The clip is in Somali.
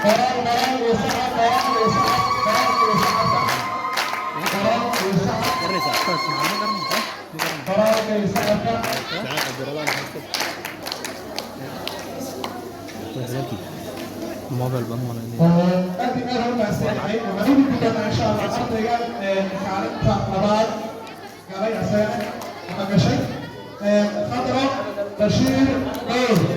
Qoraal, qoraal iyo sacab, qoraal iyo sacab, qoraal iyo sacabka, qoraal iyo sacab. Garanaysaa? Qoraalka iyo sacabka. Mobile baan u malaynaya. Aad iyo aad u mahadsan yahay. Waxaan u gudbi doonaa, insha Allah, ardayga kaalinta labaad galay, asagana ama gashay, Khadro Bashiir Dhowr.